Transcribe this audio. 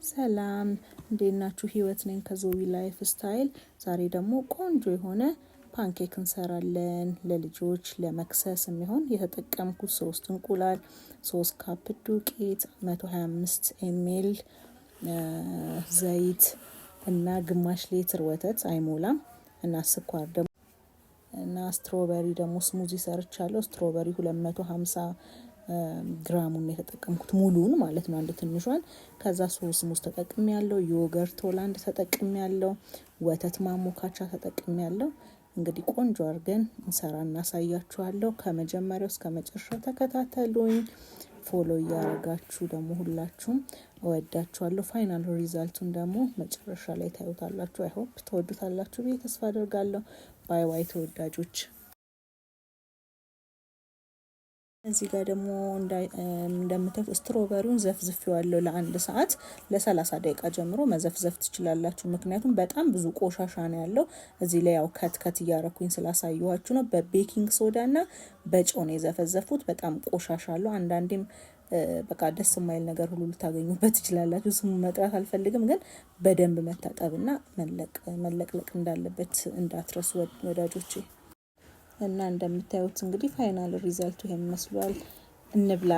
ሰላም፣ እንዴት ናችሁ? ህይወት ነኝ ከዞዊ Lifestyle። ዛሬ ደግሞ ቆንጆ የሆነ pancake እንሰራለን ለልጆች ለመክሰስ የሚሆን። የተጠቀምኩት ሶስት እንቁላል፣ 3 cup ዱቄት፣ 125 ml ዘይት እና ግማሽ ሊትር ወተት፣ አይሞላም፣ እና ስኳር ደግሞ እና strawberry ደግሞ smoothie ሰርቻለሁ። Strawberry 250 ግራሙን የተጠቀምኩት፣ ሙሉን ማለት ነው፣ አንድ ትንሿን። ከዛ ሶስት ሙዝ ተጠቅሜያለው፣ yogurt ሆላንድ ተጠቅሜያለው፣ ወተት ማሞካቻ ተጠቅሜያለው። እንግዲህ ቆንጆ አድርገን እንሰራ እናሳያችኋለሁ። ከመጀመሪያው እስከ መጨረሻው ተከታተሉኝ። Follow እያረጋችሁ ደግሞ ሁላችሁም እወዳችኋለሁ። Final result ኡን ደግሞ መጨረሻ ላይ ታዩታላችሁ። I hope ትወዱታላችሁ ብዬ ተስፋ አደርጋለሁ። Bye bye ተወዳጆች። እዚህ ጋር ደግሞ እንደምታዩት strawberry ውን ዘፍዝፌዋለሁ ለአንድ ሰዓት፣ ለ30 ደቂቃ ጀምሮ መዘፍዘፍ ትችላላችሁ። ምክንያቱም በጣም ብዙ ቆሻሻ ነው ያለው። እዚህ ላይ ያው cut cut እያረኩኝ ስላሳየኋችሁ ነው። በ baking soda እና በጨው ነው የዘፈዘፍኩት። በጣም ቆሻሻ አለው። አንዳንዴም በቃ ደስ የማይል ነገር ሁሉ ልታገኙበት ትችላላችሁ። ስሙ መጥራት አልፈልግም፣ ግን በደንብ መታጠብና መለቅለቅ እንዳለበት እንዳትረሱ ወዳጆቼ። እና እንደምታዩት እንግዲህ final result ኡ ይሄን መስሏል። እንብላ።